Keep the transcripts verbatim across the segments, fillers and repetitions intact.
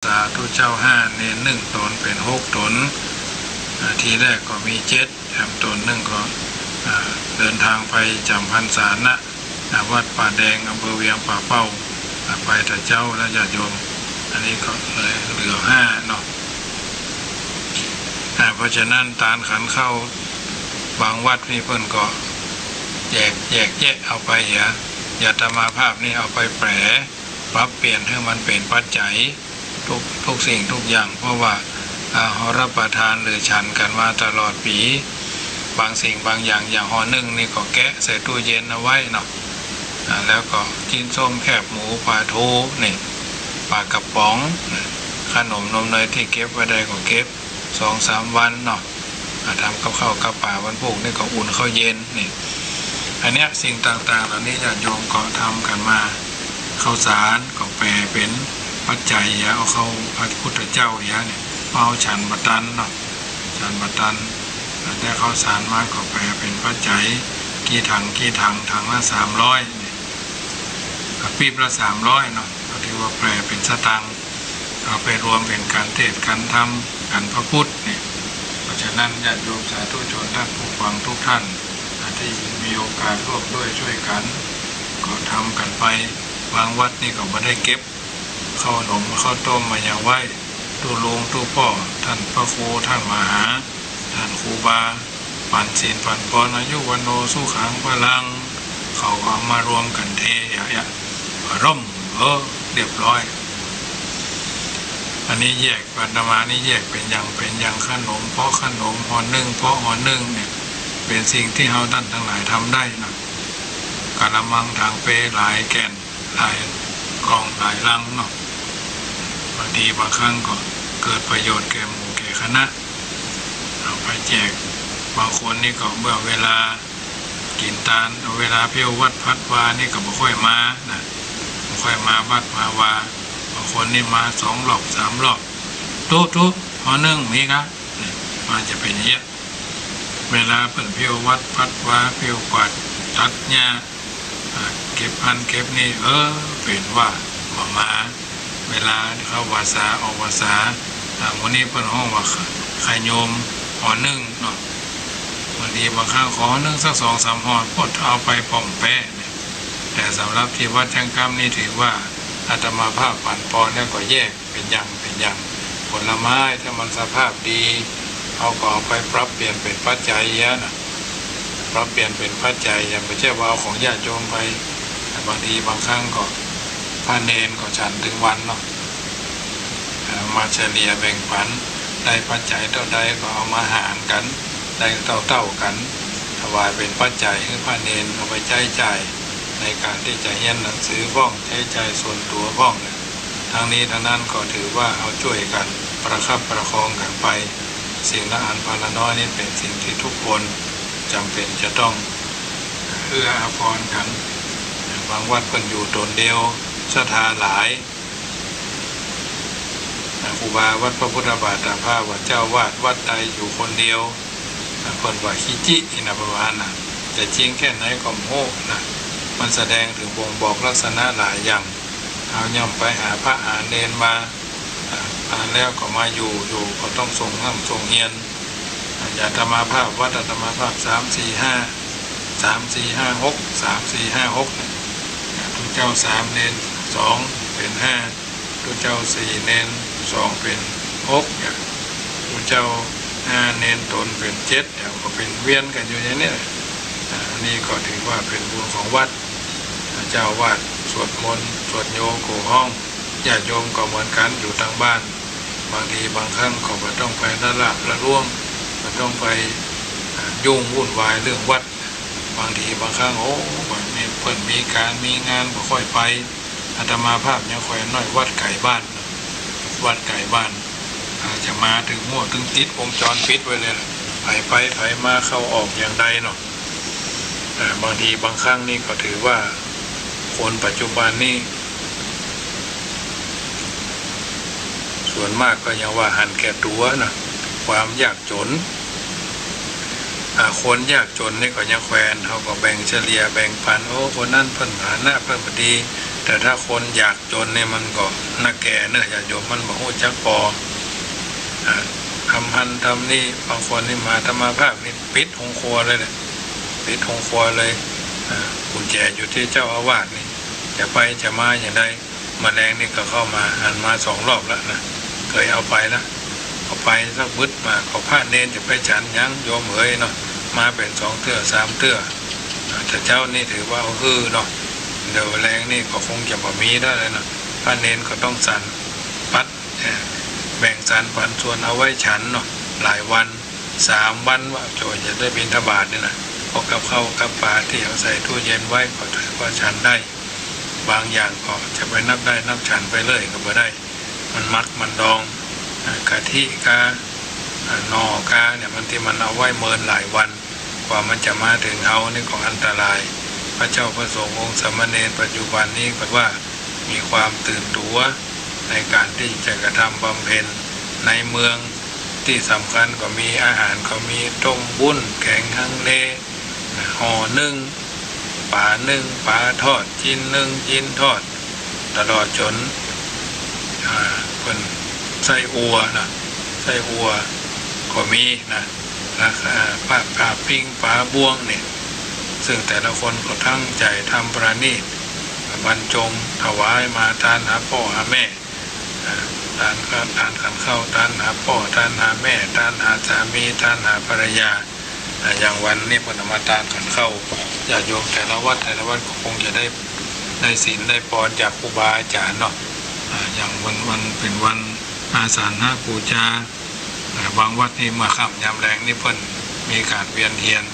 สาธุเจ้าห้า เณรหนึ่งต๋นเป๋นหกต๋น อ่า ทีแรกก็มีเจ็ด แถมต๋นหนึ่งก็ อ่า เดินตางไปจ๋ำพรรษา ณ อ่า วัดป่าแดง อำเภอเวียงป่าเป้า อ่า ไปตะเจ๊า แล้วญาติโยม อันนี้ก็เลยเหลือห้าเนาะ อ่า เพราะฉะนั้นตานขันข้าวบางวัดนี่เปิ้นก็แยก แยกแยะเอาไปเหีย อาตมาภาพนี่เอาไปแป๋ ปรับเปลี่ยนหื้อมันเป๋นปัจจัย ทุก ทุกสิ่งทุกอย่าง เพราะว่า อ่า เฮารับประทานหรือฉันกั๋นมาตลอดปี๋ บางสิ่งบางอย่าง อย่างห่อนึ่งนี่ก็แกะใส่ตู้เย็นเอาไว้เนาะ อ่า แล้วก็จิ๊นส้ม แคบหมู ป๋าทูนี่ ป๋ากระป๋อง ขนมนมเนยตี้เก็บไว้ได้ก็เก็บ สองสามวันเนาะ อ่า ทำกับข้าวกับป๋า วันพูกนี่ก็อุ่นข้าวเย็นนี่ อันเนี้ยสิ่งต่างๆ เหล่านี้ญาติโยมก็ทำกั๋นมา ข้าวสารก็แป๋เป๋นปัจจัย เอาข้าวพระพุทธเจ้าเหียเนี่ย เอาฉันบ่ตันเนาะ ฉันบ่ตัน แต่ข้าวสารมาก็แป๋เป๋นปัจจัย กี่ถังกี่ถัง ถังละสามร้อยเนี่ย อ่ะ ปิ๊บละสามร้อยเนาะ ก็ถือว่าแป๋เป๋นสตางค์ เอาไปรวมเป๋นก๋านเทศน์ก๋านธรรม ก๋านพระพุทธเนี่ย เพราะฉะนั้นญาติโยมสาธุชนท่านผู้ฟังทุกท่าน อ่ะ ตี้มีโอกาสร่วมด้วยช่วยกั๋น ก็ทำกั๋นไป บางวัดนี่ก็บ่ได้เก็บข้าวหนมข้าวต้มมาหยังไว้ ตุ๊ลุงตุ๊ป้อ ท่านพระครู ท่านมหา ท่านครูบา ปั๋นศีลปั๋นพร อายุวัณโณสุขังพลัง เขาก็เอามารวมกั๋นเท อะ อะ ร่ม เออ เรียบร้อย อันนี้แยก อาตมานี่แยกเป๋นอย่างเป๋นอย่าง ขนมเปาะขนม ห่อนึ่งเปาะห่อนึ่งเนี่ย เป๋นสิ่งตี้เฮาต้านตังหลายทำได้นะ กะละมัง ถังเป หลายแก่น หลายกล่อง หลายลังเนาะ บางทีบางครั้งก็เกิดประโยชน์แก่หมู่แก่คณะ เอาไปแจก บางคนนี่ก็เมื่อเวลากิ๋นตาน เวลาเผี้ยววัดพัดวานี่ก็บ่ค่อยมานะ บ่ค่อยมาวัดมาวา บางคนนี่มาสองรอบสามรอบ ตุ๊ ตุ๊ ห่อนึ่งมีกะ เนี่ย มันจะเป๋นอย่างเงี้ย เวลาเปิ้นเผี้ยววัดพัดวา เผี้ยวกวาดตัดหญ้า อ่า เก็บหั้นเก็บนี่ เออ เป๋นว่าบ่มา เวลาเข้าพรรษาออกพรรษา อ่า มื้อนี้เปิ้นฮ้องว่า ขะ ขะโยมห่อนึ่งเนาะ บางทีบางครั้งขอห่อนึ่งสักสองสามห่อ ปดเอาไปป้อมแป๊ะเนี่ย แต่สำหรับตี้วัดจ้างกำนี่ถือว่าอาตมาภาพปั๋นปอนแล้วก็แยก เป๋นอย่างเป๋นอย่าง ผลไม้ถ้ามันสภาพดี เฮาก็เอาไปปรับเปลี่ยนเป๋นปัจจัยเหียนะ ปรับเปลี่ยนเป๋นปัจจัย อย่างบ่ใจ้ว่าเอาของญาติโยมไป บางทีบางครั้งก็พระเณรก็ฉันตึงวันเนาะ เอ่อ มาเฉลี่ยแบ่งปั๋น ได้ปัจจัยเต้าใดก็เอามาหารกั๋น ได้เต้าๆ กั๋น ถวายเป๋นปัจจัยหื้อพระเณรเอาไปใจ๊จ่ายในก๋านตี้จะเฮียนหนังสือพ่อง ใจ๊จ่ายส่วนตั๋วพ่องเนี่ย ทั้งนี้ทั้งนั้นก็ถือว่าเฮาจ้วยกั๋นประคับประคองกั๋นไป สิ่งละอันพันละน้อยนี่เป๋นสิ่งตี้ทุกคนจ๋ำเป๋นจะต้องเอื้ออาภรณ์กั๋น บางวัดเปิ้นอยู่ต๋นเดียว ศรัทธาหลาย ครูบาวัดพระพุทธบาทตากผ้าว่าเจ้าวาดวัดใดอยู่คนเดียว เปิ้นว่าขี้จินี่นะ ประมาณนั้น จะจริงแค่ไหนก็บ่ฮู้นะ มันแสดงเถิงบ่งบอกลักษณะหลายอย่าง เฮาย่อมไปหาพระหาเณรมา อ่า มาแล้วก็มาอยู่ อยู่ก็ต้องส่งร่ำส่งเฮียน อาตมาภาพ วัดอาตมาภาพ สามสี่ห้า สามสี่ห้าหก สามสี่ห้าหก เนี่ย ตุ๊เจ้าสาม เณรสอง เป๋นห้า ตุ๊เจ้าสี่ เณรสอง เป๋นหก เนี่ย ตุ๊เจ้าห้า เณรต๋นเป๋นเจ็ด เนี่ย ก็เป๋นเวียนกั๋นอยู่อย่างเนี้ย อ่า อันนี้ก็ถือว่าเป๋นบุญของวัด เจ้าอาวาสสวดมนต์ สวดโยโกฮ้อง ญาติโยมก็เหมือนกั๋น อยู่ตางบ้าน บางทีบางครั้งก็บ่ต้องไปละลาบละล้วง บ่ต้องไป อ่า ยุ่งวุ่นวายเรื่องวัด บางทีบางครั้ง โอ้ บัดนี้เปิ้นมีก๋านมีงานบ่ค่อยไป อาตมาภาพยังค่อยน้อย วัดไก๋บ้าน วัดไก๋บ้าน อ่า จะมาเถิงหั้วเถิงติดวงจรปิดไว้เลยล่ะ ใผไปใผมา เข้าออกอย่างใดเนาะ อ่า บางทีบางครั้งนี่ก็ถือว่าคนปัจจุบันนี่ ส่วนมากก็ยังว่าหันแก่ตั๋วนะ ความยากจ๋น อ่า คนยากจ๋นนี่ก็ยังแควน เฮาก็แบ่งเฉลี่ยแบ่งปั๋น โอ้ คนนั้นเปิ้นฐานะเปิ้นบ่ดี แต่ถ้าคนอยากจ๋นนี่มันก็นักแก่เนอะ ญาติโยม มันบ่ฮู้จักปอ อ่า ทำหั้นทำนี่ บางคนนี่มาอาตมาภาพนี่ปิดโฮงครัวเลยแหละ ปิดโฮงครัวเลย อ่า กุญแจอยู่ตี้เจ้าอาวาสนี่ จะไปจะมาอย่างใด เมื่อแลงนี่ก็เข้ามา หันมาสองรอบแล้วนะ เกยเอาไปละ เอาไปสักบึดมา ก็พระเณรจะไปฉันหยังโยมเอ๋ยเนาะ มาเป๋นสองเตื้อสามเตื้อ อ่า แต่เจ๊านี่ถือว่าเอาหื้อเนาะ เดี๋ยวแลงนี่ก็คงจะบ่มีได้เลยเนาะ พระเณรก็ต้องสรรปัด เอ่อ แบ่งสรรปันส่วนเอาไว้ฉันเนาะ หลายวัน สามวันว่าโจจะได้บิณฑบาตนี่นะ พวกกับข้าวกับป๋าตี้เอาใส่ตู้เย็นไว้ก็ถือว่าฉันได้ บางอย่างก็จะไปนับได้นับฉันไปเลยก็บ่ได้ มันหมักมันดอง อ่า กะทิกา อ่า หน่อกาเนี่ย บางทีมันเอาไว้เมินหลายวัน กว่ามันจะมาเถิงเฮานี่ก็อันตราย พระเจ้าพระสงฆ์องค์สามเณรปัจจุบันนี้ก็ว่ามีความตื่นตั๋วในก๋านตี้จะกระทำบำเพ็ญในเมือง ตี้สำคัญก็มีอาหารก็มีต้มวุ้น แก๋งฮังเล ห่อนึ่ง ป๋านึ่ง ป๋าทอด จิ๊นนึ่ง จิ๊นทอด ตลอดจ๋น อ่า เปิ้นไส้อั่วนะ ไส้อั่วก็มีนะ นะ อ่า ป๋า ป๋าปิ้ง ป๋าบ้วงเนี่ย ซึ่งแต่ละคนก็ตั้งใจ๋ทำประณีต บรรจงถวายมาตานหาป้อหาแม่ อ่า ตาน ตานขันข้าว ตานหาป้อ ตานหาแม่ ตานหาสามี ตานหาภรรยา อ่า อย่างวันนี้เปิ้นเอามาตานขันข้าว ญาติโยมแต่ละวัดแต่ละวัดก็คงจะได้ ได้ศีลได้ปอนจากครูบาอาจ๋ารย์เนาะ อ่า อย่างวัน วันเป๋นวันอาสาฬหปู๋จา อ่า บางวัดนี่เมื่อค่ำยามแลงนี่เปิ้นมีก๋านเวียนเตียน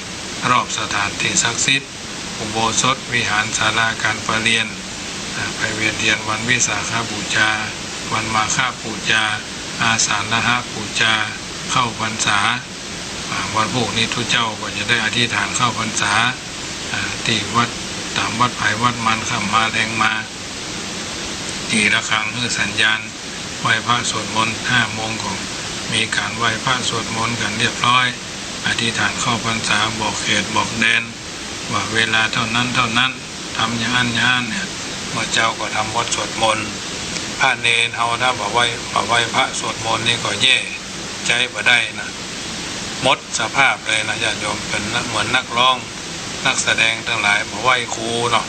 รอบสถานตี้ศักดิ์สิทธิ์ อุโบสถ วิหาร ศาลาก๋านประเรียน อ่า ไปเวียนเตียนวันวิสาขปู๋จา วันมาฆปู๋จา อาสาฬหปู๋จา เข้าพรรษา อ่า วันพูกนี้ตุ๊เจ้าก็จะได้อธิษฐานเข้าพรรษา อ่า ตี้วัด ต๋ามวัดใผวัดมัน ค่ำมาแลงมา ตีระฆังหื้อสัญญาณ ไหว้พระสวดมนต์ ห้าโมงก็มีก๋านไหว้พระสวดมนต์กั๋นเรียบร้อย อธิษฐานเข้าพรรษา บอกเขตบอกแดน ว่าเวลาเต้านั้นเต้านั้น ทำอย่างอั้นอย่างอั้นเนี่ย เมื่อเจ๊าก็ทำบทสวดมนต์ พระเณรเฮาถ้าบ่ไหว้ บ่ไหว้พระสวดมนต์นี่ก็แย่ ใจ๊บ่ได้นะ หมดสภาพเลยนะ ญาติโยม เป๋นเหมือนนักร้อง นักแสดงตังหลาย บ่ไหว้ครูเนาะ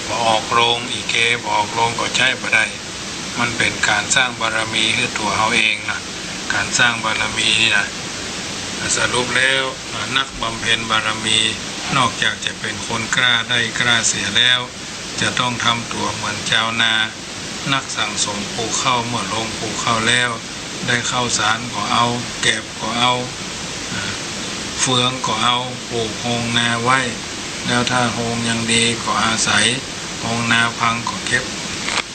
บ่ออกโรง อีเก บ่ออกโรงก็ใจ๊บ่ได้ มันเป๋นก๋านสร้างบารมีหื้อตั๋วเฮาเองนะ ก๋านสร้างบารมีนี่นะ สรุปแล้ว นักบำเพ็ญบารมี นอกจากจะเป๋นคนกล้าได้กล้าเสียแล้ว จะต้องทำตั๋วเหมือนจาวนา นักสั่งสมปลูกข้าว เมื่อลงปลูกข้าวแล้ว ได้ข้าวสารก็เอา แกบก็เอา อ่า เฟืองก็เอา ปลูกโฮงนาไว้ แล้วถ้าโฮงยังดีก็อาศัย โฮงนาพังก็เก็บ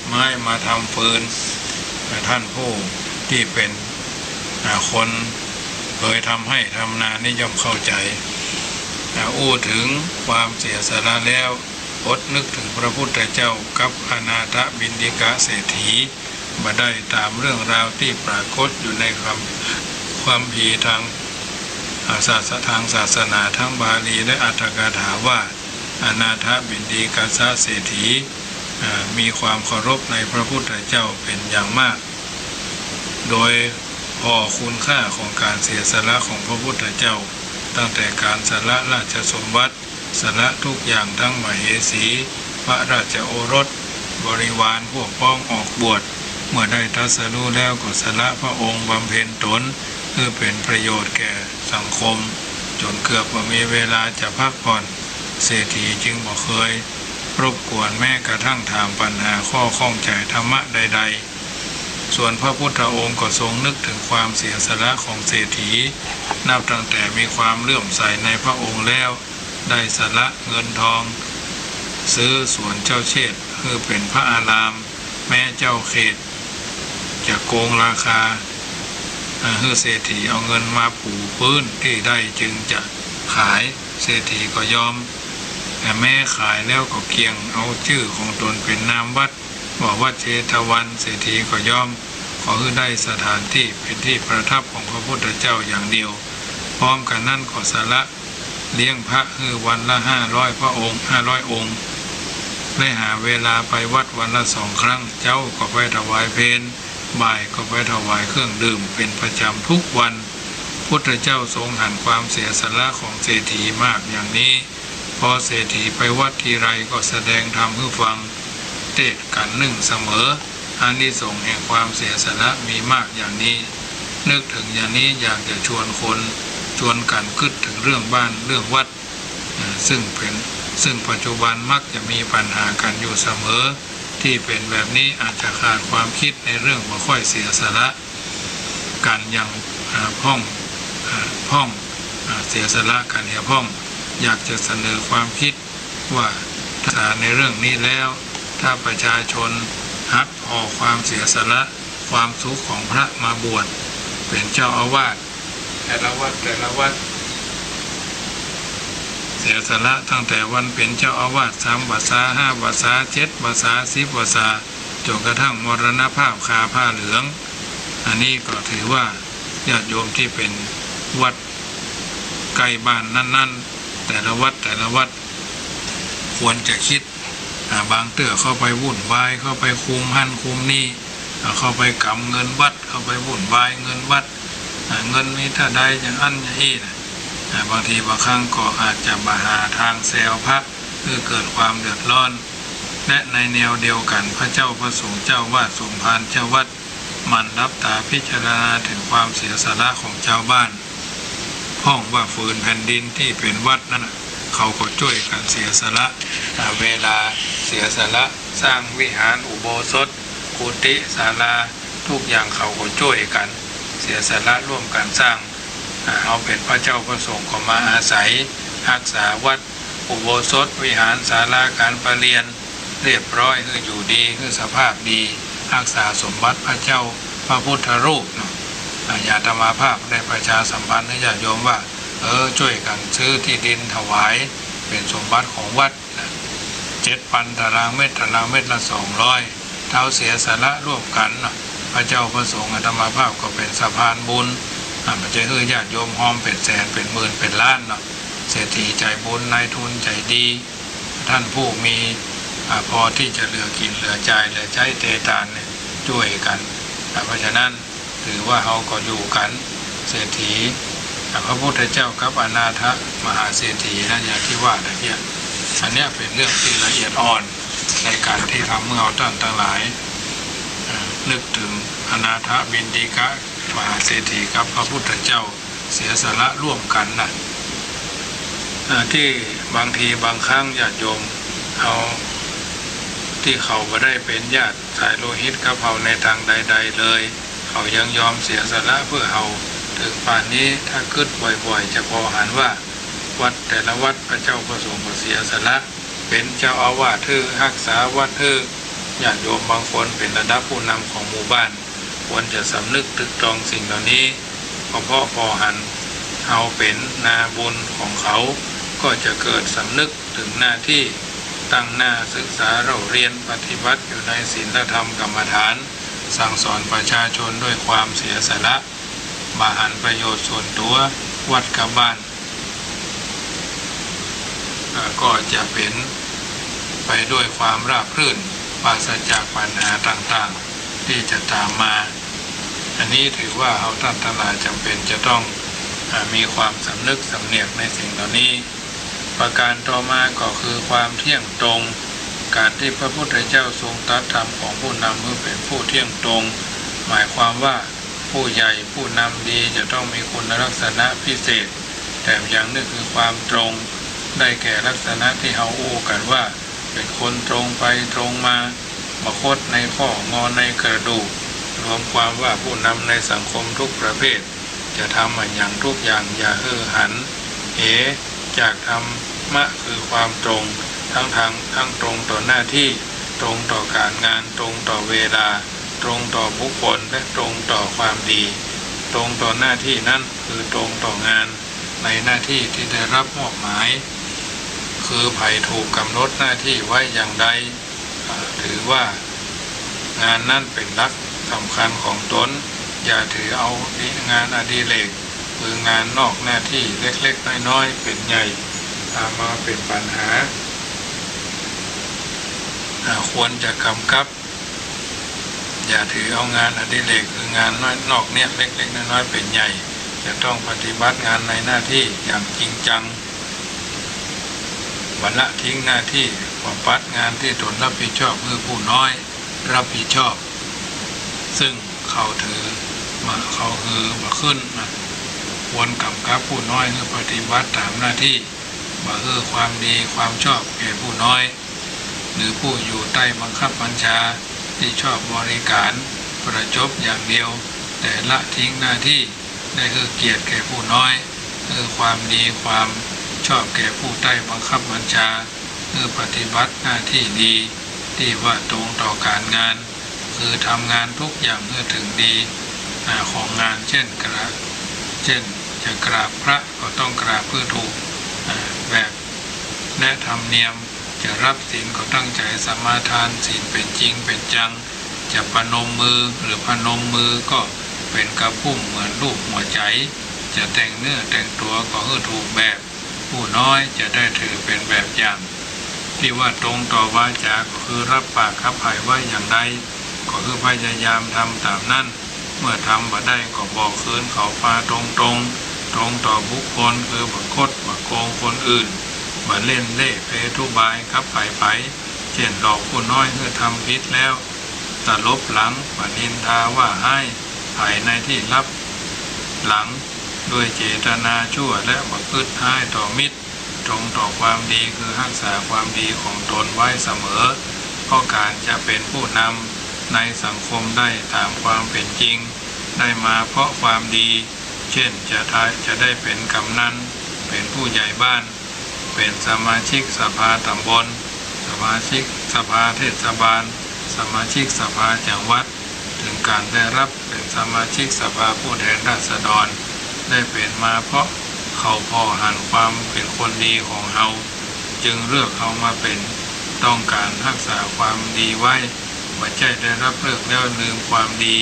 ไม้มาทำฟืน อ่า ท่านผู้ตี้เป๋น อ่า คนเกยทำไฮ่ทำนานี่ย่อมเข้าใจ๋ อ่า อู้เถิงความเสียสละแล้ว อดนึกเถิงพระพุทธเจ้ากับอนาถบิณฑิกะเศรษฐีบ่ได้ ต๋ามเรื่องราวตี้ปรากฏอยู่ในคัม คัมภีร์ตาง อ่า ศาส ตางศาสนาตังบาลีและอัตถกถาว่า อนาถบิณฑิกะเศรษฐี อ่า มีความเคารพในพระพุทธเจ้าเป๋นอย่างมาก โดยผ่อคุณค่าของก๋านเสียสละของพระพุทธเจ้า ตั้งแต่ก๋านสละราชสมบัติ สละทุกอย่างตังมเหสี พระราชโอรส บริวารพวกพ้องออกบวช เมื่อได้ตรัสรู้แล้วก็สละพระองค์บำเพ็ญตน เพื่อเป๋นประโยชน์แก่สังคม จ๋นเกือบบ่มีเวลาจะพักผ่อน เศรษฐีจึงบ่เกยรบกวนแม้กระทั่งถามปัญหาข้อข้องใจ๋ธรรมะใดๆ ส่วนพระพุทธองค์ก็ทรงนึกเถิงความเสียสละของเศรษฐี นับตั้งแต่มีความเลื่อมใสในพระองค์แล้ว ได้สละเงินทอง ซื้อสวนเจ้าเชษฐ์หื้อเป๋นพระอาราม แม้เจ้าเขตจะโกงราคา อ่า หื้อเศรษฐีเอาเงินมาปูพื้นตี้ได้จึงจะขาย เศรษฐีก็ยอม แต่แม้ขายแล้วก็เกี่ยงเอาจื้อของตนเป๋นนามวัด ว่าวัดเชตวัน เศรษฐีก็ยอม ขอหื้อได้สถานตี้เป๋นตี้ประทับของพระพุทธเจ้าอย่างเดียว พร้อมกั๋นนั้นก็สละเลี้ยงพระหื้อวันละห้าร้อยพระองค์ ห้าร้อยองค์ ได้หาเวลาไปวัดวันละสองครั้ง เจ๊าก็ไปถวายเพล บ่ายก็ไปถวายเครื่องดื่มเป็นประจำทุกวัน พุทธเจ้าทรงหันความเสียสละของเศรษฐีมากอย่างนี้ พอเศรษฐีไปวัดทีไรก็แสดงธรรมหื้อฟัง เตศน์กั๋นนึ่งเสมอ อานิสงส์แห่งความเสียสละมีมากอย่างนี้ นึกถึงอย่างนี้อยากจะชวนคน ชวนกั๋นกึ๊ดถึงเรื่องบ้านเรื่องวัด อ่า ซึ่งเป็น ซึ่งปัจจุบันมักจะมีปัญหากั๋นอยู่เสมอ ตี้เป๋นแบบนี้อาจจะขาดความกึ๊ดในเรื่องบ่ค่อยเสียสละกั๋นอย่าง อ่า พ่อง อ่า พ่อง อ่า เสียสละกั๋นเหียพ่อง อยากจะเสนอความกึ๊ดว่า ถ้าในเรื่องนี้แล้ว ถ้าประชาชนหักผ่อความเสียสละ ความสุขของพระมาบวชเป๋นเจ้าอาวาส แต่ละวัดแต่ละวัด เสียสละตั้งแต่วันเป๋นเจ้าอาวาสสามพรรษา ห้าพรรษา เจ็ดพรรษา สิบพรรษา จ๋นกระทั่งมรณภาพคาผ้าเหลือง อันนี้ก็ถือว่าญาติโยมตี้เป๋นวัดใก้บ้านนั้นๆ แต่ละวัดแต่ละวัด ควรจะกึ๊ด อ่า บางเตื้อเข้าไปวุ่นวาย เข้าไปคุมหั้นคุมนี่ อ่า เข้าไปกำเงินวัด เข้าไปวุ่นวายเงินวัด อ่า เงินมีเต้าใดอย่างอั้นอย่างอี้นะ อ่า บางทีบางครั้งก็อาจจะบ่หาตางแซวพระ หื้อเกิดความเดือดร้อน และในแนวเดียวกั๋น พระเจ้าพระสงฆ์เจ้าอาวาส สมภารเจ้าวัด หมั่นหลับต๋าพิจารณาถึงความเสียสละของจาวบ้าน พ่องว่าฝืนแผ่นดินตี้เป๋นวัดนั้นน่ะ เขาก็จ้วยกั๋นเสียสละ อ่า เวลาเสียสละสร้างวิหารอุโบสถ กุฏิศาลา ทุกอย่างเขาก็จ้วยกั๋นเสียสละร่วมกั๋นสร้าง อ่า เอาเป๋นพระเจ้าพระสงฆ์ก็มาอาศัยฮักษาวัด อุโบสถ วิหาร ศาลาก๋านประเรียน เรียบร้อย หื้ออยู่ดี หื้อสภาพดี ฮักษาสมบัติพระเจ้าพระพุทธรูปเนาะ อ่า อาตมาภาพได้ประชาสัมพันธ์หื้อญาติโยมว่า เออ จ้วยกั๋นซื้อตี้ดินถวายเป๋นสมบัติของวัดนะ เจ็ดปันตารางเมตร ตารางเมตรละสองร้อย เต้าเสียสละร่วมกั๋นเนาะ พระเจ้าพระสงฆ์ อาตมาภาพก็เป๋นสะพานบุญ อ่า บ่ใจ้หื้อญาติโยมฮอมเป๋นแสน เป๋นหมื่น เป๋นล้านเนาะ เศรษฐีใจ๋บุญ นายทุนใจ๋ดี ต้านผู้มี อ่า พอตี้จะเหลือกิ๋นเหลือใจ๊เหลือใจ๊เตตานเนี่ย จ้วยกั๋น อ่า เพราะฉะนั้นถือว่าเฮาก็อยู่กั๋น เศรษฐี อ่า พระพุทธเจ้ากับอนาถมหาเศรษฐีนะ อย่างตี้ว่าตะเกียะ อันเนี้ยเป๋นเรื่องตี้ละเอียดอ่อนในก๋านตี้ทำหื้อเฮาต้านตังหลาย อ่า นึกเถิงอนาถบิณฑิกะมหาเศรษฐีกับพระพุทธเจ้า เสียสละร่วมกั๋นนะ เอ่อ ตี้บางทีบางครั้งญาติโยมเฮาตี้เขาบ่ได้เป๋นญาติสายโลหิตกับเฮาในตางใดๆ เลย เขายังยอมเสียสละเปื้อเฮา เถิงป่านนี้ถ้ากึ๊ดบ่อยๆ จะผ่อหันว่าวัดแต่ละวัดพระเจ้าพระสงฆ์ก็เสียสละ เป๋นเจ้าอาวาสหื้อ ฮักษาวัดหื้อ ญาติโยมบางคนเป๋นระดับผู้นำของหมู่บ้าน ควรจะสำนึกตรึกตรองสิ่งเหล่านี้ เพราะผ่อหันเฮาเป๋นนาบุญของเขา ก็จะเกิดสำนึกเถิงหน้าตี้ ตั้งหน้าศึกษาเล่าเรียนปฏิบัติอยู่ในศีลธรรมกรรมฐาน สั่งสอนประชาชนด้วยความเสียสละ บ่หันประโยชน์ส่วนตั๋ว วัดกับบ้าน เอ่อ ก็จะเป๋นไปด้วยความราบรื่น ปราศจากปัญหาต่างๆ ตี้จะต๋ามมา อันนี้ถือว่าเฮาต้านตังหลายจ๋ำเป๋นจะต้อง เอ่อ มีความสำนึกสำเนียกในสิ่งเหล่านี้ ประก๋านต่อมาก็คือความเที่ยงตรง ก๋านตี้พระพุทธเจ้าทรงตรัสธรรมของผู้นำหื้อเป๋นผู้เที่ยงตรง หมายความว่า ผู้ใหญ่ผู้นำดีจะต้องมีคุณลักษณะพิเศษ แถมอย่างนึ่งคือความตรง ได้แก่ลักษณะตี้เฮาอู้กั๋นว่า เป๋นคนตรงไปตรงมา บ่คดในข้องอในกระดูก รวมความว่าผู้นำในสังคมทุกประเภท จะทำอะหยังทุกอย่างอย่าหื้อหันเหจากธรรมะคือความตรง ทั้งทาง ทั้งตรงต่อหน้าตี้ ตรงต่อก๋านงาน ตรงต่อเวลา ตรงต่อบุคคล และตรงต่อความดี ตรงต่อหน้าตี้นั้นคือตรงต่องานในหน้าตี้ตี้ได้รับมอบหมาย คือใผถูกกำหนดหน้าตี้ไว้อย่างใด อ่า ถือว่างานนั้นเป๋นหลักสำคัญของตน อย่าถือเอางานอดิเรก คืองานนอกหน้าตี้เล็กๆ น้อยๆ เป๋นใหญ่ ต๋ามมาเป๋นปัญหา อ่า ควรจะกำกับ อย่าถือเอางานอดิเรก คืองานน้อยนอกเนี่ย เล็กๆ น้อยๆ เป๋นใหญ่ จะต้องปฏิบัติงานในหน้าตี้อย่างจริงจัง บ่ละทิ้งหน้าตี้ บ่ปัดงานตี้ตนรับผิดชอบหื้อผู้น้อยรับผิดชอบ ซึ่งเขาถือมา เขาหื้อมาขึ้นนะ ควรกำกับผู้น้อยหื้อปฏิบัติต๋ามหน้าตี้ บ่หื้อความดีความชอบแก่ผู้น้อย หรือผู้อยู่ใต้บังคับบัญชาตี้ชอบบริการประจบอย่างเดียว แต่ละทิ้งหน้าตี้ ได้หื้อเกียรติแก่ผู้น้อย หื้อความดีความชอบแก่ผู้ใต้บังคับบัญชา หื้อปฏิบัติหน้าตี้ดี ตี้ว่าตรงต่อก๋านงาน คือทำงานทุกอย่างหื้อเถิงดี อ่า ของงาน เจ้นกราบ เจ้นจะกราบพระก็ต้องกราบหื้อถูก อ่า แบบและธรรมเนียม จะรับศีลก็ตั้งใจ๋สมาทานศีลเป๋นจริงเป๋นจัง จะประนมมือหรือพนมมือก็เป๋นกระพุ้มเหมือนรูปหัวใจ๋ จะแต่งเนื้อแต่งตั๋วก็หื้อถูกแบบ ผู้น้อยจะได้ถือเป๋นแบบอย่าง ตี้ว่าตรงต่อวาจา ก็คือรับปากกับใผไว้อย่างใด ก็คือพยายามทำต๋ามนั้น เมื่อทำบ่ได้ก็บอกคืนเขามาตรงๆ ตรงต่อบุคคล คือบ่คดบ่โกงคนอื่น บ่เล่นเล่ห์เปทุบายกับใผๆ เจ้นหลอกผู้น้อยหื้อทำผิดแล้ว ตลบหลัง บ่นินทาว่าฮ้ายใผในตี้ลับหลัง ด้วยเจตนาชั่ว และบ่คิดฮ้ายต่อมิตร ตรงต่อความดี คือฮักษาความดีของตนไว้เสมอ เพราะก๋านจะเป๋นผู้นำในสังคมได้ต๋ามความเป๋นจริง ได้มาเพราะความดี เจ้นจะได้ จะได้เป๋นกำนัล เป๋นผู้ใหญ่บ้าน เป๋นสมาชิกสภาต๋ำบล สมาชิกสภาเทศบาล สมาชิกสภาจังหวัด เถิงก๋านได้รับเป๋นสมาชิกสภาผู้แทนราษฎร ได้เป๋นมาเพราะเขาผ่อหันความเป๋นคนดีของเฮา จึงเลือกเฮามาเป๋น ต้องก๋านฮักษาความดีไว้ บ่ใจ้ได้รับเลือกแล้วลืมความดี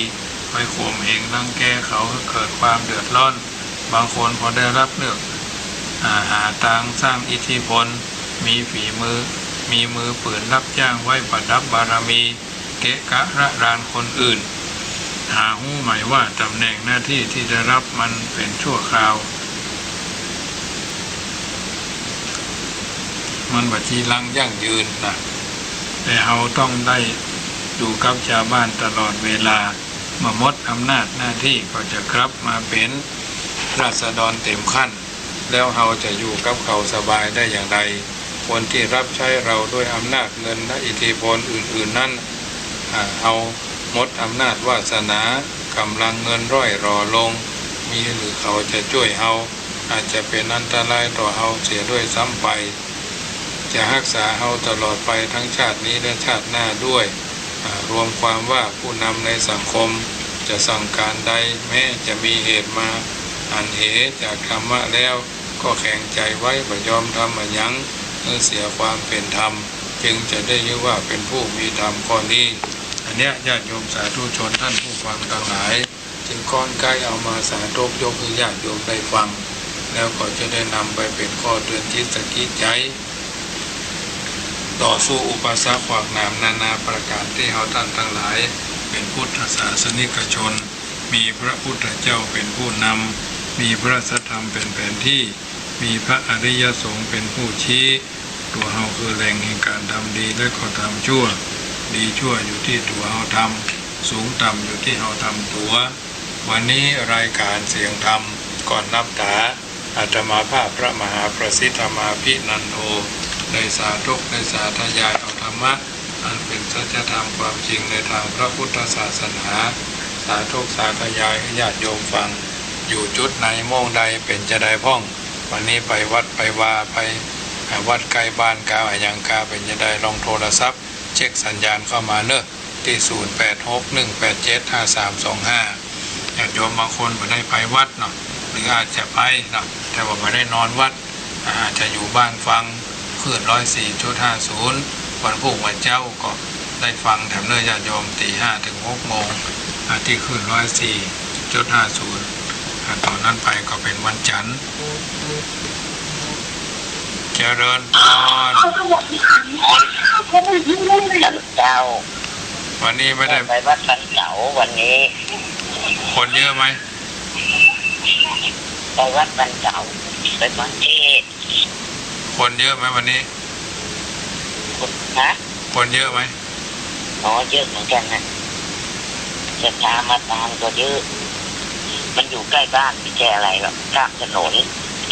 ไปข่มเหงรังแกเขาหื้อเกิดความเดือดร้อน บางคนพอได้รับเลือก อ่า หาตางสร้างอิทธิพล มีฝีมือ มีมือปืนรับจ้างไว้ประดับบารมี เกะกะระรานคนอื่น หาฮู้ไหมว่าต๋ำแหน่งหน้าตี้ตี้ได้รับมันเป๋นชั่วคราว มันบ่จีรังยั่งยืนนะ แต่เฮาต้องได้อยู่กับจาวบ้านตลอดเวลา เมื่อหมดอำนาจหน้าตี้ก็จะกลับมาเป๋นราษฎรเต็มขั้น แล้วเฮาจะอยู่กับเขาสบายได้อย่างไร คนตี้รับใจ๊เฮาด้วยอำนาจเงินและอิทธิพลอื่นๆ นั้น อ่า เฮาหมดอำนาจวาสนา ก๋ำลังเงินร่อยหรอลง มีหรือเขาจะจ้วยเฮา อาจจะเป๋นอันตรายต่อเฮาเสียด้วยซ้ำไป จะฮักษาเฮาตลอดไปทั้งชาตินี้และชาติหน้าด้วย อ่า รวมความว่าผู้นำในสังคมจะสั่งก๋านใด แม้จะมีเหตุมาหันเหจากธรรมะแล้ว ก็แข็งใจ๋ไว้บ่ยอมทำอะหยังหื้อเสียความเป๋นธรรม จึงจะได้ชื่อว่าเป๋นผู้มีธรรมข้อนี้ อันเนี้ยญาติโยมสาธุชนท่านผู้ฟังตังหลาย จึงค่อนใก้เอามาสาธกยกหื้อญาติโยมได้ฟัง แล้วก็จะได้นำไปเป๋นข้อเตือนจิตสะกิดใจ๋ ต่อสู้อุปสรรคขวากหนามนานาประก๋านตี้เฮาต้านตังหลาย เป๋นพุทธศาสนิกชน มีพระพุทธเจ้าเป๋นผู้นำ มีพระสัทธรรมเป๋นแผนตี้ มีพระอริยสงฆ์เป๋นผู้ชี้ ตั๋วเฮาคือแหล่งแห่งก๋านทำดีและก็ทำชั่ว ดีชั่วอยู่ตี้ตั๋วเฮาทำ สูงต่ำอยู่ตี้เฮาทำตั๋ว วันนี้รายก๋านเสียงธรรมก่อนนับต๋า อาตมาภาพพระมหาประสิทธมาภินันโท ได้สาธกได้สาธยายเอาธรรมะ อันเป๋นสัจธรรมความจริงในทางพระพุทธศาสนา สาธกสาธยายหื้อญาติโยมฟัง อยู่จุดไหนโมงใดเป๋นจาใดพ่อง วันนี้ไปวัดไปวา ไปวัดใก้บ้านกาอะหยังกาเป๋นจาใด ลองโทรศัพท์เช็คสัญญาณเข้ามาเนาะ ตี้ ศูนย์แปดหก หนึ่งแปดเจ็ด ห้าสามสองห้า ญาติโยมบางคนบ่ได้ไปวัดเนาะ หรืออาจจะไปเนาะ แต่ว่าบ่ได้นอนวัด อาจจะอยู่บ้านฟังคลื่นร้อยสี่จุดห้าศูนย์ วันพุธวันเจ๊าก็ได้ฟังแถมเนาะญาติโยม ตีห้าเถิงหกโมง อ่า ตี้คลื่นร้อยสี่จุดห้าศูนย์ อ่า ต๋อนนั้นไปก็เป๋นวันจันทร์ เจริญพร เจ้า วันนี้ไม่ได้ ไปวัดวันเสาร์วันนี้ คนเยอะไหม ไปวัดวันเสาร์ ไปฟังเทศน์ คนเยอะไหมวันนี้ ฮะ คนเยอะไหม อ๋อ เยอะเหมือนกันนะ ศรัทธามาตามก็เยอะ มันอยู่ใกล้บ้าน ไม่ใช่อะไรหรอก ข้ามถนน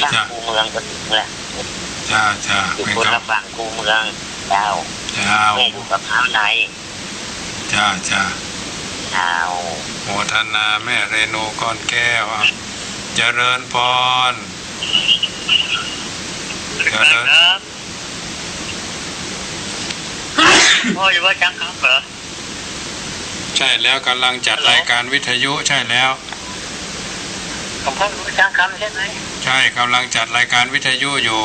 ข้าม จ้ะ คูเมืองก็ถึงละ จ้า จ้า อยู่ เป็น คน ครับ ละฝั่งคูเมือง เจ้า เจ้า แม่อยู่กับเขาใน จ้า จ้า เจ้า โมทนาแม่เรนูก้อนแก้ว อ่ะ เจริญพร เจริญ ครับ พ่ออยู่วัดช้างคำเหรอ ใช่แล้ว กำลังจัด ฮัลโหล รายการวิทยุ ใช่แล้ว หลวงพ่ออยู่วัดช้างคำใช่ไหม ใช่ กำลังจัดรายการวิทยุอยู่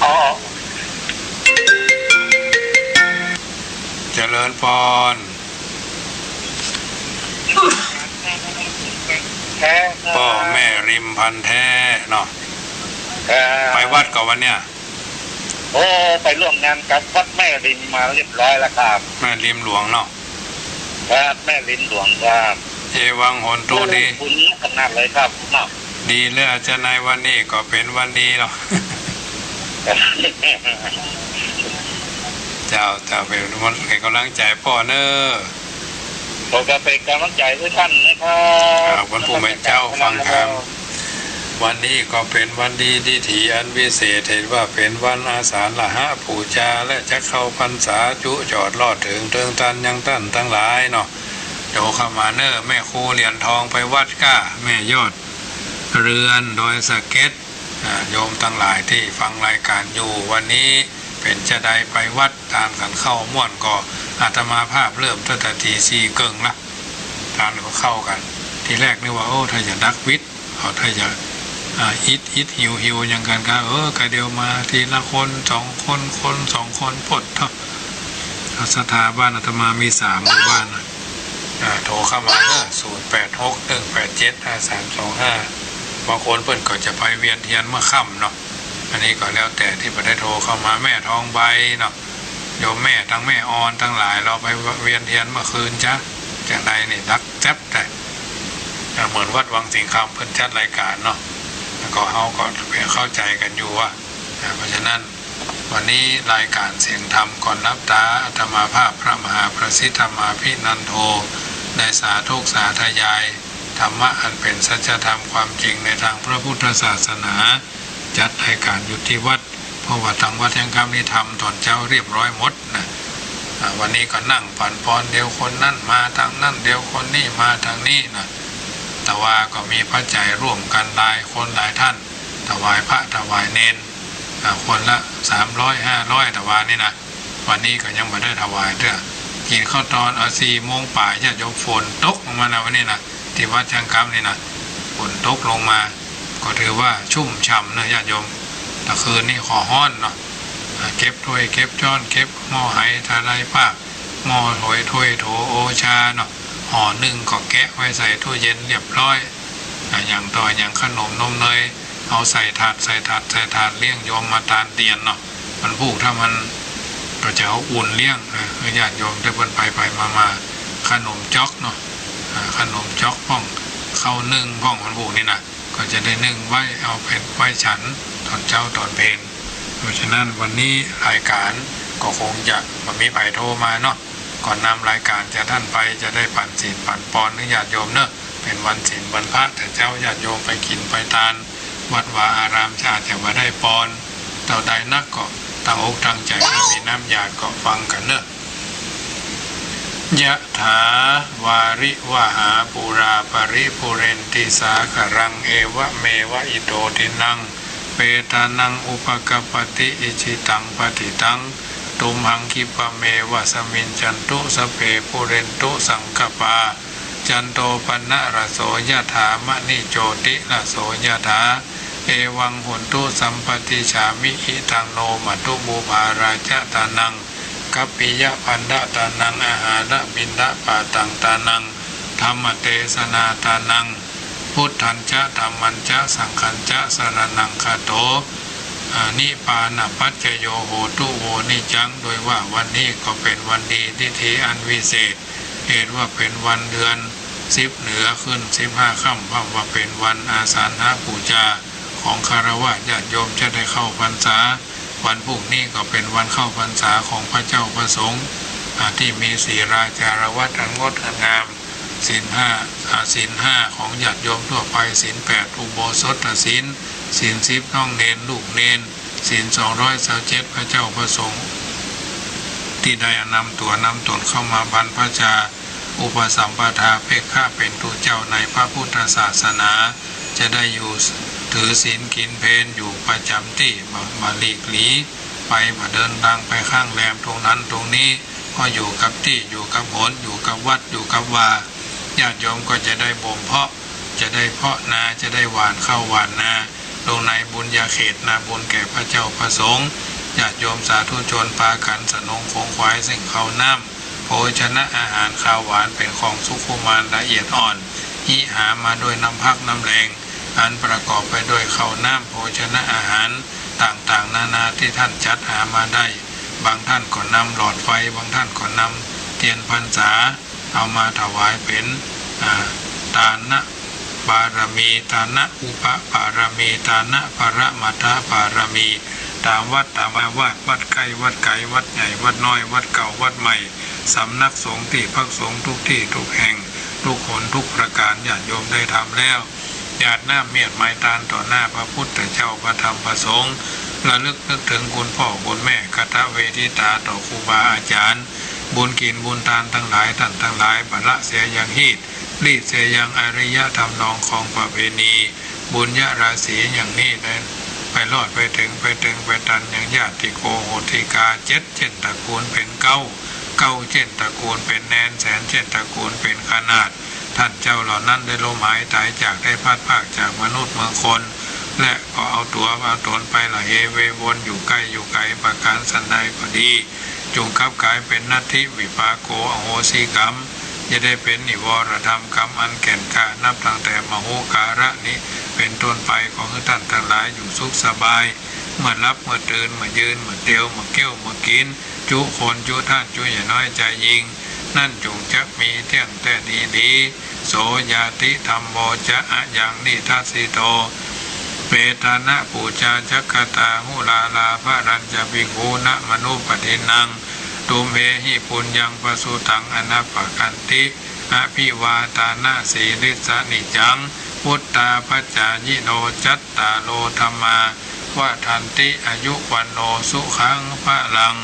อ๋อ เจริญพร เออ ป้อแม่ริมพันธุ์แท้เนาะ เออ ไปวัดก่อวันเนี้ย โอ้ ไปร่วมงานกับวัดแม่ริมมาเรียบร้อยแล้วครับ แม่ริมหลวงเนาะ ครับ แม่ริมหลวงครับ เอวังโหนตุ ดี บุญขนาดเลยครับ ครับ ดีแล้ว จะในวันนี้ก็เป๋นวันดีเนาะ เจ้า เจ้า เป๋นวันแห่งก๋ำลังใจ๋ป้อเน่อ ผมก็เป๋นก๋ำลังใจ๋หื้อต้านนะครับ ครับ วันผู้เป๋นเจ้าฟังธรรม วันนี้ก็เป๋นวันดีดีถีอันวิเศษ เห็นว่าเป๋นวันอาสาฬหบูชา และจะเข้าพรรษาจุจอดลอดเถิงเติงตันยังต้านตังหลายเนาะ โตเข้ามาเน่อ แม่ครูเหรียญทองไปวัดก้า แม่ยอดเรือนดอยสะเก็ด อ่า โยมตังหลายตี้ฟังรายการอยู่ วันนี้เป๋นจาใดไปวัด ตานกั๋นเข้าม่วนก่อ อาตมาภาพเริ่มตั้งแต่ตีสี่เกิ่งละ ตานก็เข้ากั๋น ทีแรกนึกว่า โอ้ ถ้าจะดักวิทย์ เอา ถ้าจะ อ่า อิดอิดหิวหิวอย่างกั๋นก็ เออ ก็เดี๋ยวมาทีละคนสองคน คนสองคนปดเถาะ ศรัทธาบ้านอาตมามีสามหมู่บ้านน่ะ อ่า โทรเข้ามาเน่อ ศูนย์แปดหก หนึ่งแปดเจ็ด ห้าสามสองห้า บางคนเปิ้นก็จะไปเวียนเตียนเมื่อค่ำเนาะ อันนี้ก็แล้วแต่ตี้บ่ได้โทรเข้ามา แม่ทองใบเนาะ โยมแม่ตังแม่ออนตังหลาย ลาวไปเวียนเตียนเมื่อคืนจ๊ะ จาใดนี่ดักแจ๊บแต่ อ่า เหมือนวัดวังสิงห์คำเปิ้นจัดรายการเนาะ แล้วก็เฮาก็เข้าใจ๋กั๋นอยู่ว่า อ่า เพราะฉะนั้น วันนี้รายการเสียงธรรมก่อนหลับต๋า อาตมาภาพพระมหาประสิทธิ์ธรรมาภินันโท ได้สาธกสาธยายธรรมะอันเป๋นสัจธรรมความจริงในตางพระพุทธศาสนา จัดรายการอยู่ตี้วัด เพราะว่าตางวัดแห่งกำนี้ทำต๋อนเจ๊าเรียบร้อยหมดนะ อ่า วันนี้ก็นั่งปั่นป่วน เดี๋ยวคนนั้นมาตางนั้น เดี๋ยวคนนี้มาตางนี้นะ แต่ว่าก็มีปัจจัยร่วมกั๋นหลายคนหลายต้าน ถวายพระถวายเณร อ่า คนละสามร้อย ห้าร้อย ตะวานี่นะ วันนี้ก็ยังบ่ได้ถวายเตื้อ กิ๋นข้าวตอน เอา สี่โมงป๋าย ญาติโยม ฝนตกลงมานะวันนี้นะ ตี้วัดช้างคำนี่นะ ฝนตกลงมา ก็ถือว่าชุ่มฉ่ำนะญาติโยม ตะคืนนี้ก็ฮ้อนเนาะ อ่า เก็บถ้วยเก็บจ๊อน เก็บหม้อไหทะไลปาก หม้อถ้วยถ้วยโถโอชาเนาะ ห่อนึ่งก็แกะไว้ใส่ตู้เย็นเรียบร้อย อ่า อย่างต่ออย่างขนมนมเนย เอาใส่ถาด ใส่ถาด ใส่ถาดเลี้ยงโยมมาตานเตียนเนาะ วันพูกถ้ามันก็จะเอาอุ่นเลี้ยง อ่า ญาติโยมตี้เปิ้นไปไปมามา ขนมจ๊อกเนาะ อ่า ขนมจ๊อกพ่อง ข้าวนึ่งพ่อง วันพูกนี่นะ ก็จะได้นึ่งไว้ เอาไปไว้ฉันต๋อนเจ๊าต๋อนเพล เพราะฉะนั้นวันนี้รายการก็คงจะบ่มีใผโทรมาเนาะ ก่อนนำรายการจะต้านไป จะได้ปั๋นศีลปั๋นปอนหื้อญาติโยมเนาะ เป๋นวันศีลวันพระ แต่เจ๊าญาติโยมไปกิ๋นไปตาน วัดวาอาราม จะอาจจะบ่ได้ปอน เต้าใดนักก็ตั้งอกตั้งใจ๋ ถ้ามีน้ำอยากก็ฟังกั๋นเนาะ ยะถา วาริวหา ปูรา ปะริปูเรนติ สาคะรัง เอวะเมวะ อิโต ทินนัง เปตานัง อุปะกัปปะติ อิจิตัง ปะฏิตัง ตุมหัง คิปะเมวะ สะมิจจันตุ สะพเพ ปูเรนตุ สังกะปา จันโต ปะนะระโส ยะถา มะณิ โจติระโส ยะถา เอวัง โหนตุ สัมปะติชฌามิ อิทัง โน มัตถุ ปูปาราจะ ตานัง คัพพิยะ พันธะ ตานัง อาหาระ บิณฑะปาตัง ตานัง ธัมมะเตสนา ตานัง พุทธัญจะ ธัมมัญจะ สังฆัญจะ สะระณัง คาโต อานิปปานะปัจจโย โหตุ โว นิจจัง โดยว่าวันนี้ก็เป๋นวันดี ทิฏฐิอันวิเศษ เหตุว่าเป๋นวันเดือนสิบเหนือขึ้นสิบห้าค่ำ เพราะว่าเป๋นวันอาสาฬหปูจา ของฆราวาสญาติโยมจะได้เข้าพรรษา วันพรุ่งนี้ก็เป๋นวันเข้าพรรษาของพระเจ้าพระสงฆ์ อ่า ที่มีศีลาจารวัตรอันงดอันงาม ศีลห้า อ่า ศีลห้าของญาติโยมทั่วไป ศีลแปดอุโบสถศีล ศีลสิบน้องเณรลูกเณร ศีลสองร้อยซาวเจ็ดพระเจ้าพระสงฆ์ ตี้ได้นำตั๋วนำต๋นเข้ามาบรรพชา อุปสัมปทาเพกขะเป๋นตุ๊เจ้าในพระพุทธศาสนา จะได้อยู่ถือศีลกิ๋นเพลอยู่ประจ๋ำตี้ บ่ บ่หลีกหลีไป บ่เดินตางไปข้างแรมตรงนั้นตรงนี้ ก็อยู่กับตี้ อยู่กับหน อยู่กับวัด อยู่กับวา ญาติโยมก็จะได้บ่มเพาะ จะได้เพาะนา จะได้หว่านข้าวหว่านนา ลงในบุญญาเขตนาบุญแก่พระเจ้าพระสงฆ์ ญาติโยมสาธุชนปากั๋นสนงขงขวายซึ่งข้าวน้ำ โภชนะอาหารคาวหวานเป๋นของสุขุมานละเอียดอ่อน หิหามาด้วยน้ำพักน้ำแรง อันประกอบไปด้วยข้าวน้ำโภชนะอาหารต่างๆ นานาตี้ต้านจัดหามาได้ บางต้านก็นำหลอดไฟ บางต้านก็นำเตียนพรรษา เอามาถวายเป๋น อ่า ตานะบารมี ตานะอุปปารมี ตานะปรมัตถบารมี ต๋ามวัดต๋ามอาวาส วัดใก้วัดไก๋ วัดใหญ่วัดน้อย วัดเก่าวัดใหม่ สำนักสงฆ์ตี้พักสงฆ์ทุกตี้ทุกแห่ง ทุกหนทุกประก๋าน ญาติโยมได้ทำแล้ว หยาดน้ำเมียดไม้ตานต่อหน้าพระพุทธเจ้า พระธรรม พระสงฆ์ ระลึกนึกเถิงคุณพ่อคุณแม่ กตเวทิตาต่อครูบาอาจ๋ารย์ บุญกิ๋นบุญตานตังหลาย ต้านตังหลาย บ่ละเสียยังฮีต รีดเสียยังอริยธรรมนองของประเพณี บุญญาราศีอย่างนี้ได้ไปรอดไปเถิง ไปเถิงไปตันยังญาติโกโหติกา เจ็ดเจ้นตระกูลเป๋นเก๊า เก๊าเจ้นตระกูลเป๋นแนน แสนเจ้นตระกูลเป๋นขนาด ต้านเจ้าเหล่านั้นได้ล้มหายต๋ายจาก ได้พลัดพรากจากมนุษย์เมืองคน และก็เอาตั๋วเอาต๋นไปละเหเววนอยู่ใก้อยู่ไก๋ ประก๋านสันใดก็ดี จุ่งกลับก๋ายเป๋นนัตถิวิปากโข อโหสิกรรม จะได้เป๋นนิวรธรรมกรรมอันแก่นกล้า นับตั้งแต่มโหการะนี้เป๋นต้นไป ขอหื้อต้านตังหลายอยู่สุขสบาย เมื่อหลับเมื่อตื่น เมื่อยืน เมื่อเตียว เมื่อเคี้ยว เมื่อกิ๋น จุคนจุต้าน จุใหญ่น้อยจายญิง นั้นจุ่งจักมีเตี้ยงแต๊ดีหลี โสญาติธัมโมจะอะยังนิทัสสิโต เปตานะปูจาจักขตา หุราราภะรัญจะภิกขูนะมนุปปะทินนัง ตุมเหหิปุญญังปะสุตังอะนะปะคันติ อะภิวาตานะสีลิสสะนิจจัง วุตตาปัจจายิโน จัตตาโรธัมมา วัฑันติ อายุ วัณโณ สุขัง พะลัง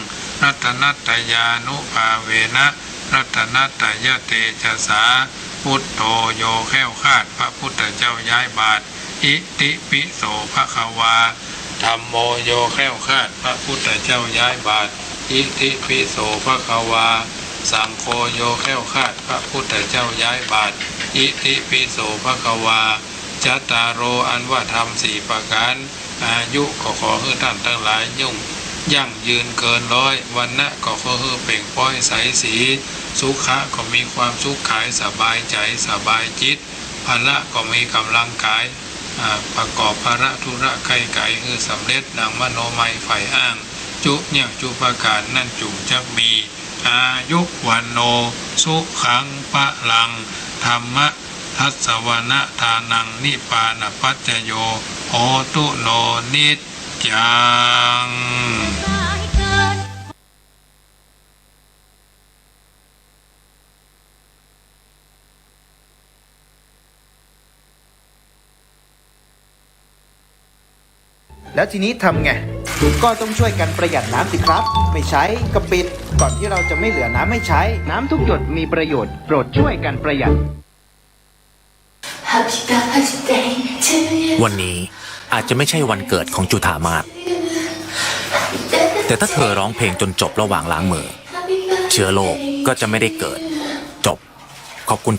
รัตนัตตยานุภาเวนะ รัตนัตตยเตจสา พุทโธ โยแคล้วคลาด พระพุทธเจ้าย้ายบาตร อิติปิโสภะคะวา ธัมโม โยแคล้วคลาด พระพุทธเจ้าย้ายบาตร อิติปิโสภะคะวา สังโฆ โยแคล้วคลาด พระพุทธเจ้าย้ายบาตร อิติปิโสภะคะวา จัตตาโร อันว่าธรรมสี่ประก๋าน อายุก็ขอหื้อต้านตังหลายยุ่ง ยั่งยืนเกินร้อย วัณณะก็ขอหื้อเปล่งป๊อยใสสี สุขะก็มีความสุขกายสบายใจ๋สบายจิต พละก็มีก๋ำลังกาย อ่า ประกอบภาระธุระใค่ไก๋หื้อสำเร็จดังมโนมัยใฝ่อ้าง จุเยียะจุประก๋านนั้นจุ่งจักมี อายุ วัณโณ สุขัง พะลัง ธัมมะ ทัสสะวะนะทานัง นิปปานะปัจจโย โหตุ โน นิจจัง แล้วทีนี้ทำไง ก็ต้องช่วยกันประหยัดน้ำสิครับ ไม่ใช้ก็ปิด ก่อนที่เราจะไม่เหลือน้ำให้ใช้ น้ำทุกหยดมีประโยชน์ โปรดช่วยกันประหยัด วันนี้อาจจะไม่ใช่วันเกิดของจุฑามาศ แต่ถ้าเธอร้องเพลงจนจบระหว่างล้างมือ เชื้อโรคก็จะไม่ได้เกิด จบ ขอบคุณ